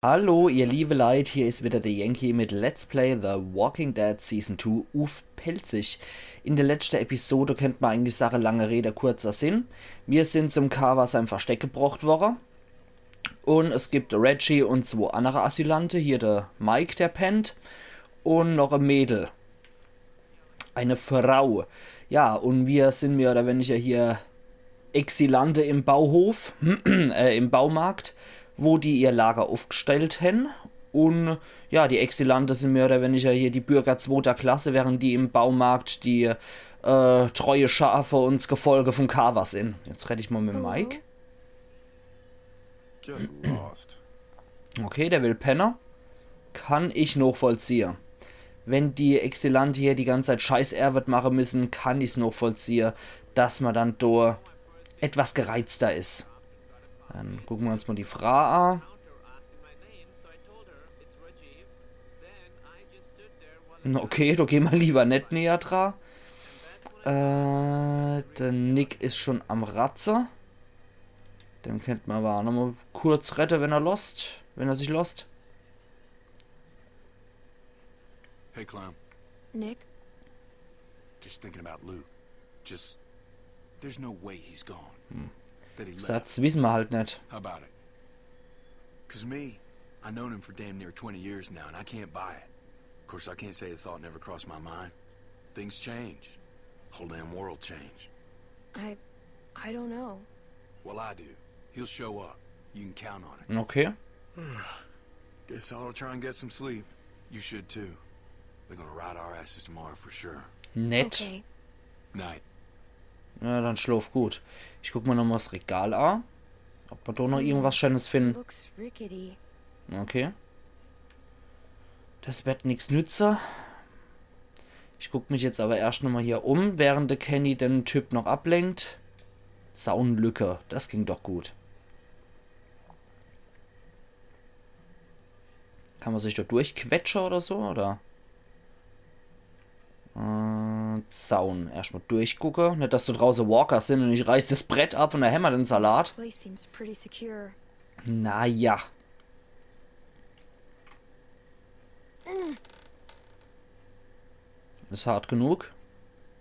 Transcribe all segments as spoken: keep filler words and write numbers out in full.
Hallo, ihr liebe Leit, hier is wieder der Yankee mit Let's Play The Walking Dead Season two uff Pälzisch. In der letschte Episode kennt ma eigentlich sage, lange Rede, kurzer Sinn. Mir sin zum Carver sein Versteck gebrocht worre. Un es gibt Reggie un zwo annere Asylante. Hier der Mike, der pennt. Un noch e Mädel. Eine Frau. Ja, un mir sin mehr oder weniger hier Exilante im Bauhof, äh, im Baumarkt, wo die ihr Lager uffgestellt hen. Un ja, die Exilante sin mehr oder weniger hier die Bürger zwoter Klasse, während die im Baumarkt die, äh, treue Schafe un s Gefolge vum Carver sin. Jetzt red ich mal mit dem Mike. Get lost. Okay, der will penne. Kann ich nochvollziehe. Wenn die Exilante hier die ganze Zeit Scheißärwet mache müssen, kann ich's nochvollziehe, dass ma dann do etwas gereizter is. Dann gucke ma uns mal die Fra a. Okay, do geh ma lieber net näher dra. Äh, der Nick is schon am Ratze. Dem kennt ma aber a nochmal kurz rette, wenn er lost, wenn er sich lost. Hey, Clem. Nick? Just thinking about Luke. Just, there's no way he's gone. That he left. Satz wisse ma halt net. How about it? 'Cause me, I known him for damn near twenty years now, and I can't buy it. Of course, I can't say the thought never crossed my mind. Things change. Whole damn world change. I, I don't know. Well, I do. He'll show up. You can count on it. Okay. Guess I'll try and get some sleep. You should too. They're gonna ride our asses tomorrow for sure. Nett. Okay. Night. Ja, dann schlaf gut. Ich guck mal nochmal das Regal a. Ob ma do noch irgendwas Schönes finden. Looks rickety. Okay. Das wird nix nütze. Ich guck mich jetzt aber erscht nochmal hier um, während der Kenny den Typ noch ablenkt. Zaunlücke, das ging doch gut. Kann ma sich do durchquetsche oder so, oder? Äh, Zaun. Erscht mal durchgucke. Net, dass do drauße Walker sin und ich reiß das Brett ab und do hämmer den Salat. This place seems pretty secure. Na ja. Is hart genug.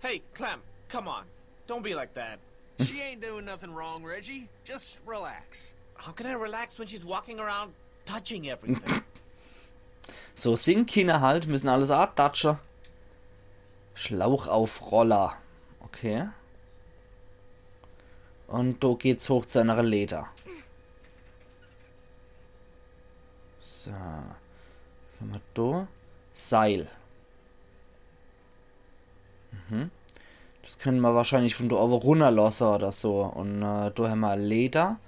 Hey, Clem, come on. Don't be like that. She ain't doing nothing wrong, Reggie. Just relax. How can I relax when she's walking around touching everything? So sin Kinner halt, müssen alles atatsche. Schlauchaufroller. Okay. Und do geht's hoch zu einer Leiter. So. Kann ma do? Seil. Mhm. Das können ma wahrscheinlich von do owe runnerlosse oder so. Und, äh, do hämmer Leder.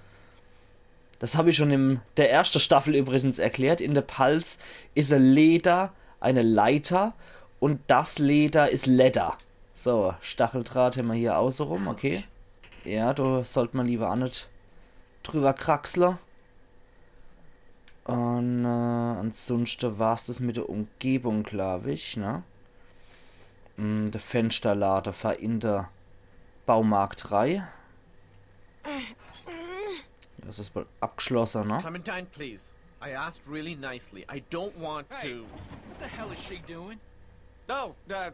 Das hab ich schon in der erschte Staffel übrigens erklärt. In der Palz is e Leder eine Leiter und das Leder is Ledder. So, Stacheldraht hämmer hier außerum, okay. Ja, do sollt ma lieber a net drüber kraxle. Und, äh, ansunschte war's das mit der Umgebung, glaub ich, ne? Hm, der Fensterlade, fahr in der Baumarkt rei. Das is wohl abgeschlosse, ne? Clementine, please. I asked really nicely. I don't want to. Hey, what the hell is she doing? No, uh,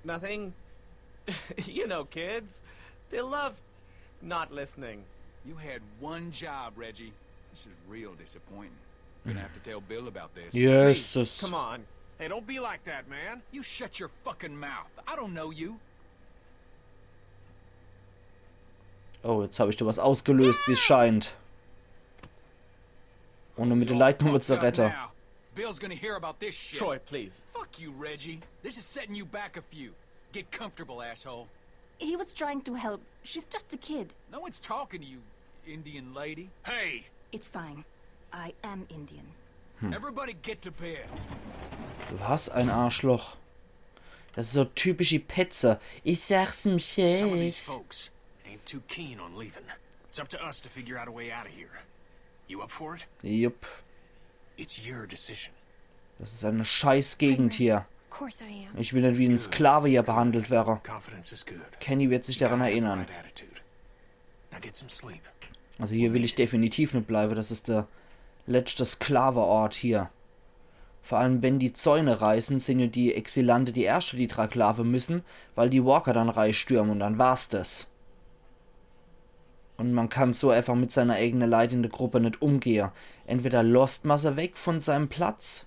nothing. You know, kids. They love not listening. You had one job, Reggie. This is real disappointing. Gonna have to tell Bill about this. Jesus. Come on. Hey, don't be like that, man. You shut your fucking mouth. I don't know you. Oh, jetzt hab ich do was ausgelöst, wie's scheint. Ohne mit der Leitnummer zu rette. Bill's gonna hear about this shit. Troy, please. Fuck you, Reggie. This is setting you back a few. Get comfortable, asshole. He was trying to help. She's just a kid. No one's talking to you, Indian lady. Hey! It's fine. I am Indian. Everybody get to bed. Was ein Arschloch. Das is so typisch die Petze. Ich sag's em selbst. Some of these folks ain't too keen on leaving. It's up to us to figure out a way out of here. You up for it? Jupp. It's your decision. Das is eine scheiß Gegend hier. Of course I am. Ich will net wie en Sklave hier behandelt werre. Confidence is good. Kenny wird sich daran erinnern. Got the right attitude. Now get some sleep. Also hier will ich definitiv net bleibe. Das is der Letzte Sklaveort hier. Vor allem, wenn die Zäune reißen, sin jo die Exilante die erschte, die dra glaawe müssen, weil die Walker dann reistürmen un dann war's das. Un man kann so einfach mit seiner eigene Leit in der Gruppe net umgehe. Entweder losst man se weg von seinem Platz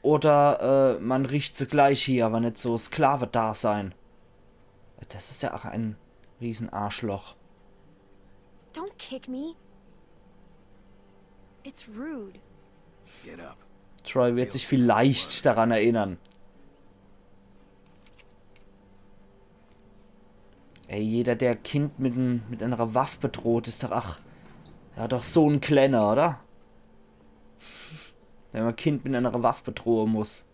oder, äh, man richt se gleich hier, aber net so Sklave-Dasein. Das is ja ach ein Riesenarschloch. Don't kick me. It's rude. Get up. Troy wird sich vielleicht daran erinnern. Ey, jeder, der Kind mit, en, mit einer Waffe bedroht, is doch, ach, ja, doch so en Klenner, oder? Wenn man Kind mit einer Waffe bedrohen muss.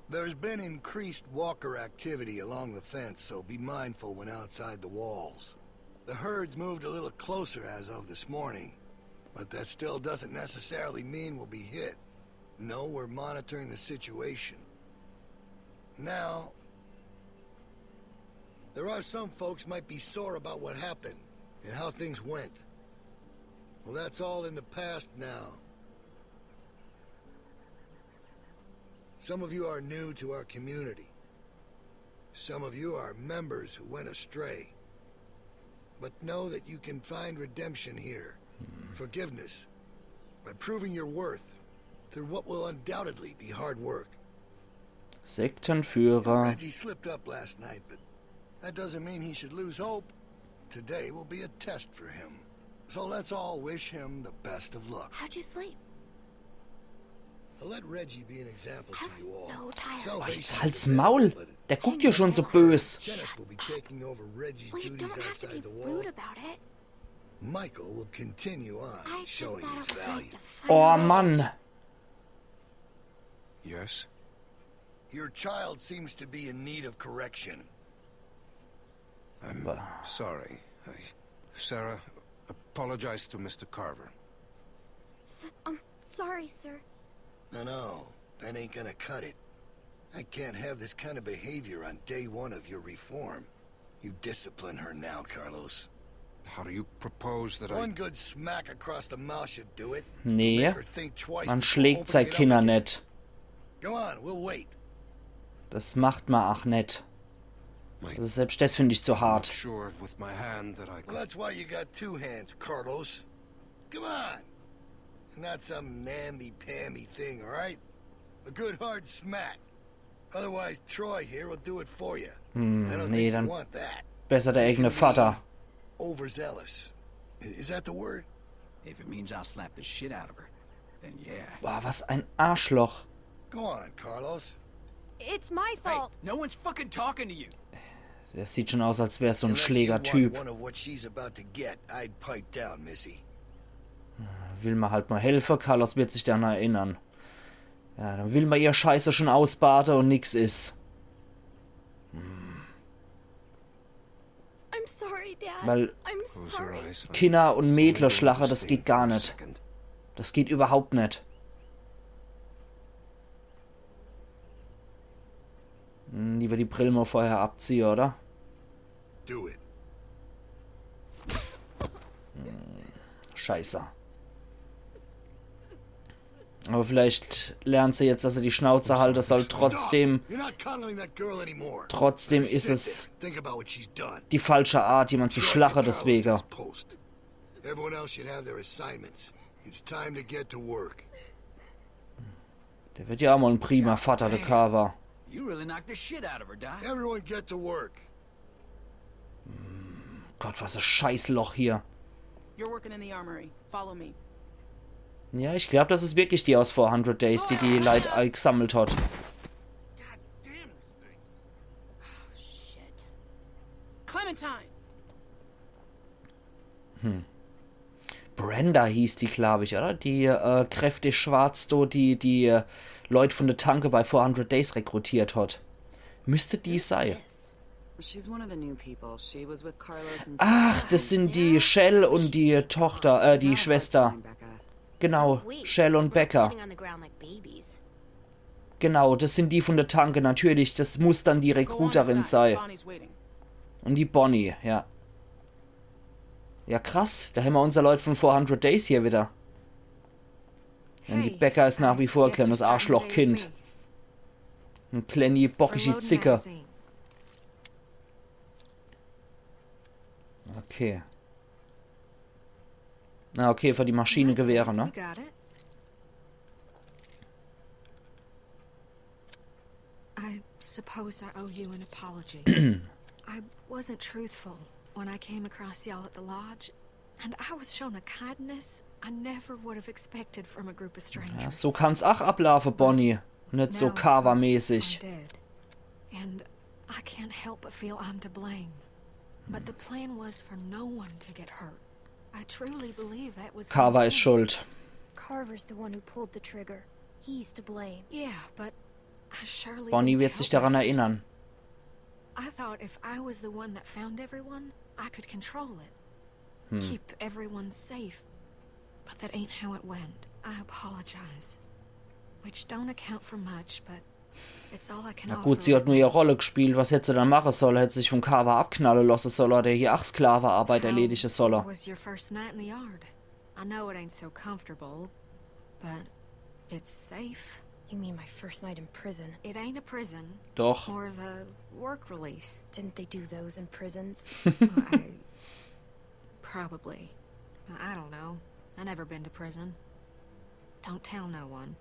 There's been increased walker activity along the fence, so be mindful when outside the walls. The herd's moved a little closer as of this morning, but that still doesn't necessarily mean we'll be hit. No, we're monitoring the situation. Now, there are some folks might be sore about what happened and how things went. Well, that's all in the past now. Some of you are new to our community. Some of you are members who went astray. But know that you can find redemption here, forgiveness, by proving your worth through what will undoubtedly be hard work. Sektenführer. Reggie slipped up last night, but that doesn't mean he should lose hope. Today will be a test for him. So let's all wish him the best of luck. How'd you sleep? I'll let Reggie be an example I to you was all. So tired. Salvation Jetzt halt's is the Maul. devil, but Der guckt ja schon so bös. Kenneth will be taking over Reggie's Well, you duties don't have to outside be the wall. Rude about it. Michael will continue on I just showing thought his it was nice value. To find Oh out. Mann. Yes? Your child seems to be in need of correction. I'm sorry. I, Sarah, apologize to Mister Carver. S- I'm sorry, sir. No, no, that ain't gonna cut it. I can't have this kind of behavior on day one of your reform. You discipline her now, Carlos. How do you propose that I... One good smack across the mouth should do it. Nee, Make her think twice man before schlägt sei opening it up Kinder again. Net. Go on, we'll wait. Das macht man ach net. My... Also selbst das find ich zu Not hart. Sure with my hand that I Well, could... that's why you got two hands, Carlos. Come on. Not some namby-pamby thing, all right? A good hard smack. Otherwise, Troy here will do it for you. I Hm, don't nee, think you dann want that. besser der eigene Vater. Overzealous. I- Is that the word? If it means I'll slap the shit out of her, then yeah. Boah, was ein Arschloch. Go on, Carlos. It's my Hey, fault. No one's fucking talking to you. Der sieht schon aus, als wär's so en Unless you want Schlägertyp. One of what she's about to get, I'd pipe down, Missy. Will man halt mal helfen, Carlos wird sich daran erinnern. Ja, dann will man ihr Scheiße schon ausbade und nix is. I'm sorry, Dad. Weil I'm Close your sorry. eyes. Kinder und Mädler Just schlache, hold das this geht for gar a net. Second. Das geht überhaupt net. Hm, lieber die Brill mal vorher abziehe, oder? Do it. Scheiße. Aber vielleicht lernt sie jetzt, dass sie die Schnauze halten soll. Trotzdem, You're not coddling that girl anymore. trotzdem Let her is sit es there. Think about what she's done. Die falsche Art, jemand zu Troy schlache can deswege. Carlos his post. Everyone else should have their assignments. It's time to get to work. Der wird ja auch mal en prima Vater, der Carver. You really knocked the shit out of her, Doc. Everyone get to work. Gott, was e Scheißloch hier. You're working in the armory. Follow me. Ja, ich glaub, das is wirklich die aus four hundred Days, die die Leit all gesammelt hat. God damn this thing. Shit. Clementine! Brenda hieß die, glaub ich, oder? Die äh, kräftig schwarz do, die die äh, Leit von de Tanke bei four hundred Days rekrutiert hat. Müsste die sei. She's one of the new people. She was with Carlos and Ach, das sind die Shell und die Tochter, äh, die Schwester. Genau, Shell und Becca. Sitting on the ground like babies. Genau, das sind die von de Tanke, natürlich. Das muss dann die Go on Rekruterin inside. sei. Bonnie's waiting. Und die Bonnie, ja. Ja, krass. Do hämmer unser Leit von four hundred Days hier wieder. Denn die Becca is nach wie vor e kleines Arschlochkind. E kleeni bockischi Zicke. Okay. Na, okay, für die Maschinegewehre, ne? I suppose I owe you an apology. I wasn't truthful when I came across y'all at the lodge, and I was shown a kindness I never would have expected from a group of strangers. Ja, so kann's ach ablaafe, Bonnie. Net so Carver-mäßig. And I can't help but feel I'm to blame. But the plan was for no one to get hurt. I truly believe that was the Carver is intent. Schuld. Carver's the one who pulled the trigger. He's to blame. Yeah, but I surely Bonnie didn't wird sich help daran others. Erinnern. I thought if I was the one that found everyone, I could control it. Keep everyone safe. But that ain't how it went. I apologize. Which don't account for much, but it's all I can Na offer gut, sie right hat nur ihr Rolle gespielt. Was hätt se dann mache solle? Hätt se sich vom Carver abknalle losse solle oder hier ach Sklavearbeit How erledige solle? Was your first night in the yard? I know it ain't so comfortable, but it's safe. You mean my first night in prison? It ain't a prison. Doch. More of a work release. Didn't they do those in prisons? I, probably. I don't know. I never been to prison. Don't tell no one.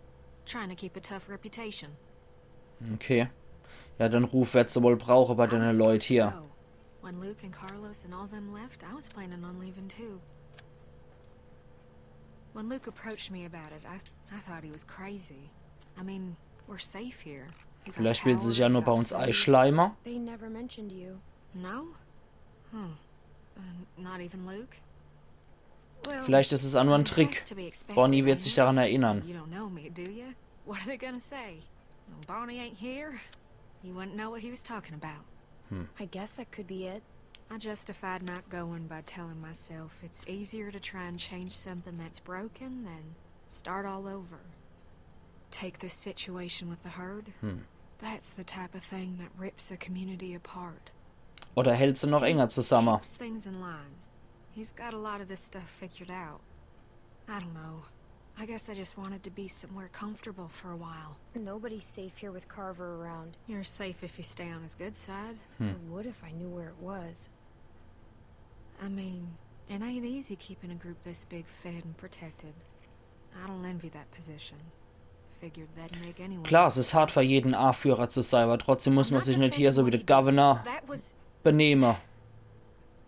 Trying to keep a tough reputation. Okay. Ja, den Ruf werd se wohl brauche bei I was denne Leit supposed to hier. Go. When Luke and Carlos and all them left, I was planning on leaving too. When Luke approached me about it, I I thought he was crazy. I mean, we're safe here. We got Vielleicht will se sich ja power, nur bei got uns food. Eischleimer. They never mentioned you. No? Huh. Uh, not even Luke? Well, Vielleicht is es ach nur en it Trick. Has to be expected, Bonnie wird ain't sich it? daran erinnern. You don't know me, do you? What are they gonna say? Well, Bonnie ain't here. He wouldn't know what he was talking about. I guess that could be it. I justified not going by telling myself it's easier to try and change something that's broken than start all over. Take this situation with the herd. That's the type of thing that rips a community apart. Oder hält se noch enger zusammen? Keeps things in line. He's got a lot of this stuff figured out. I don't know. I guess I just wanted to be somewhere comfortable for a while. Nobody's safe here with Carver around. You're safe if you stay on his good side. I would if I knew where it was. I mean, it ain't easy keeping a group this big fed and protected. I don't envy that position. Figured that'd make anyone. Klar, es is hart für jeden Aführer zu sei, aber trotzdem muss I'm man not sich net hier so wie defending der what he did. Governor That was. benehme.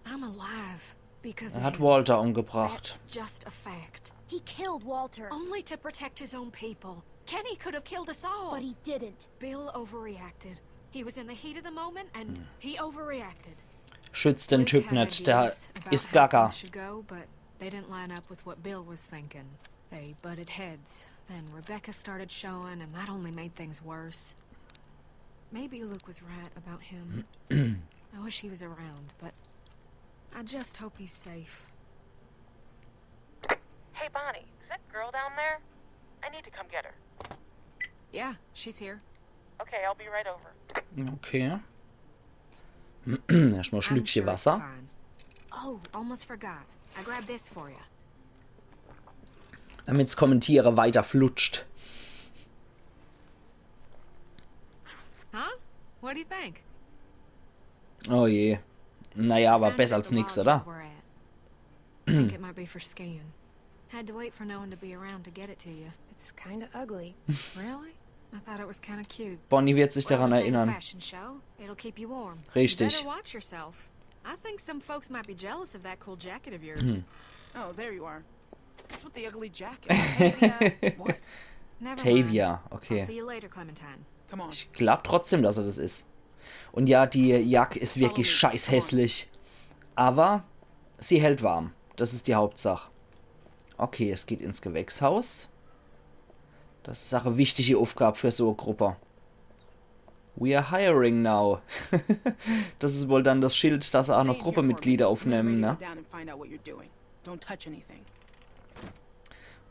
I'm alive because Er of hat him. Walter umgebracht. That's just a fact. He killed Walter. Only to protect his own people. Kenny could have killed us all. But he didn't. Bill overreacted. He was in the heat of the moment and he overreacted. Schützt den Luke Typ had net, der ideas about is how gaga. Things should go, but they didn't line up with what Bill was thinking. They butted heads. Then Rebecca started showing, and that only made things worse. Maybe Luke was right about him. I wish he was around, but I just hope he's safe. Hey, Bonnie, is that girl down there? I need to come get her. Yeah, she's here. Okay, I'll be right over. Okay. Erstmal I'm Schlückche sure it's Wasser. Fine. Oh, almost forgot. I grabbed this for you. Damit's Kommentiere weiter flutscht. Huh? What do you think? Oh je. Naja, aber Found it besser at als the nix, lodge oder? We're at. Think it might be for skiing. Had to wait for no one to be around to get it to you. It's kinda ugly. Really? I thought it was kind of cute. Bonnie wird sich Well, daran this ain't a erinnern. Fashion show. It'll keep you warm. Richtig. You better watch yourself. I think some folks might be jealous of that cool jacket of yours. Oh, there you are. What's with the ugly jacket? Hey, uh, What? Never mind. Tavia, I'll okay. See you later, Clementine. Come on. Ich glaub trotzdem, dass er das is. Und ja, die Jack is wirklich scheißhässlich. Aber sie hält warm. Das is die Hauptsach. Okay, es geht ins Gewächshaus. Das is ach e wichtige Aufgab für so e Gruppe. We are hiring now. Das is wohl dann das Schild, dass se ach noch Stay here Gruppemitglieder for a minute. aufnehmen, Maybe ne? Go down and find out what you're doing. Don't touch anything.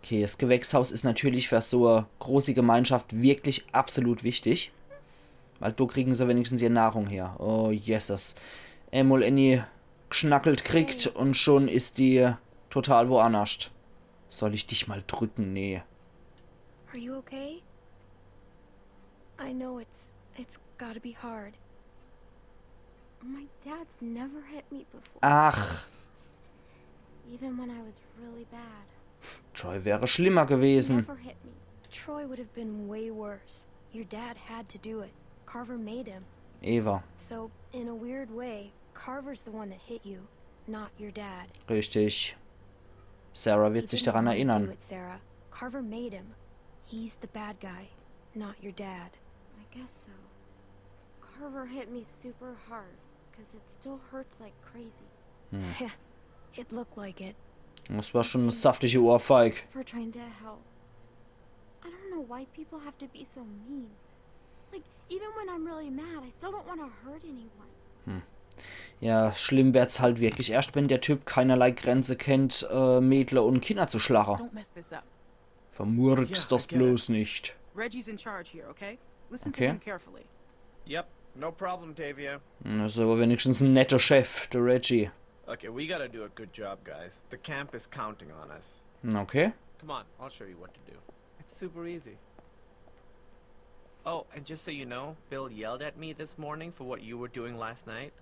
Okay, das Gewächshaus is natürlich für so e große Gemeinschaft wirklich absolut wichtig. Weil do kriegen se wenigstens ihr Nahrung her. Oh, Jesus. Emol eni geschnackelt kriegt und schon is die total woannerscht. Soll ich dich mal drücken? Nee. Are you okay? I know it's it's gotta be hard. My dad's never hit me before, Ach, even when I was really bad. Troy wäre schlimmer gewesen. Never hit me. Troy would have been way worse. Your dad had to do it. Carver made him. Eva. So, in a weird way, Carver's the one that hit you, not your dad. Richtig. Sarah wird sich He daran didn't wanna do erinnern. It, Sarah. Carver made him. He's the bad guy, not your dad. I guess so. Carver hit me super hard, 'cause it still hurts like crazy. Hm. It looked like it. Das war schon e saftige Ohrfeig. For trying to help. I don't know why people have to be so mean. Like, even when I'm really mad, I still don't want to hurt anyone. Ja, schlimm werd's halt wirklich erscht, wenn der Typ keinerlei Grenze kennt, äh, Mädle und Kinder zu schlache. Don't mess this up. Vermurks Ja, das I get bloß nicht. Reggie's in charge here, okay? Listen Okay. To him carefully. Yep, no problem, Tavia. Das is aber wenigstens en netter Chef, der Reggie. Okay, we gotta do a good job, guys. The camp is counting on us. Okay. Come on, I'll show you what to do. It's super easy. Oh, and just so you know, Bill yelled at me this morning for what you were doing last night.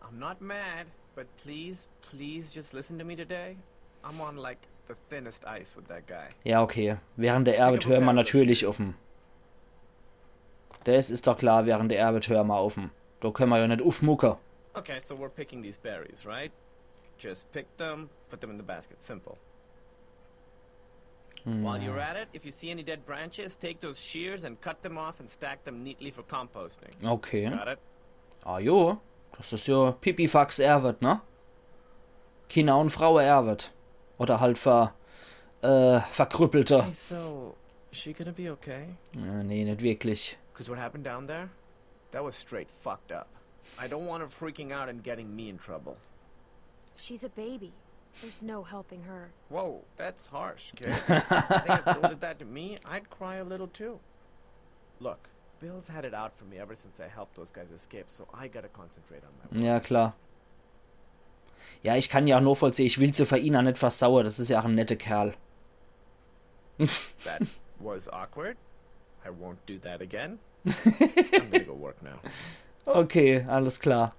I'm not mad, but please, please just listen to me today. I'm on, like, the thinnest ice with that guy. Ja, okay. Wäre der Erbe-Türmer natürlich offen. Das is doch klar, wäre der Erbe-Türmer offen. Do kenne mer jo net uffmucke. Okay, so we're picking these berries, right? Just pick them, put them in the basket. Simple. While you're at it, if you see any dead branches, take those shears and cut them off and stack them neatly for composting. Okay. Got it? Ah jo, das is jo Pipifax Erwet, ne? Kinder und Fraue erwet. Oder halt ver... äh, verkrüppelte. Hey, so, is she gonna be okay? Ja, nee, net wirklich. Because what happened down there? That was straight fucked up. I don't want her freaking out and getting me in trouble. She's a baby. There's no helping her. Whoa, that's harsh, kid. I think if Bill did that to me, I'd cry a little too. Look, Bill's had it out for me ever since I helped those guys escape, so I gotta concentrate on my work. Ja, klar. Ja, ich kann ja ach nochvollziehe, ich will's jo fer ihn ach net versaue, das is ja ach en nette Kerl. That was awkward. I won't do that again. I'm gonna go work now. Okay, alles klar.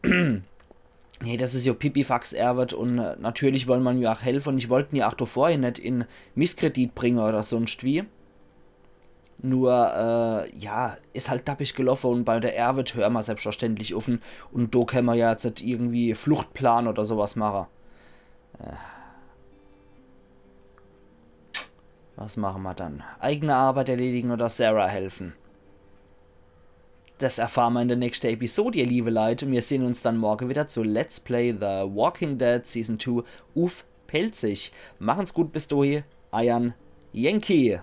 Nee, das is jo Pipifax Erwet und äh, natürlich wolle mer jo ach helfe und ich wollt en ja ach do vorher net in Misskredit bringe oder sonscht wie. Nur, äh, ja, is halt dappig geloffe und bei der Erbe-Türmer selbstverständlich offen und do kenne mer ja jetzt net irgendwie Fluchtplan oder so was mache. Äh. Was mache mer dann? Eigene Arbeit erledige oder Sarah helfe? Das erfahre mer in der nächschte Episode, ihr liebe Leit. Und mir sehn uns dann morge wieder zu Let's Play The Walking Dead Season two uff Pälzisch. Machen's gut, bis dohi. Eier Yankee.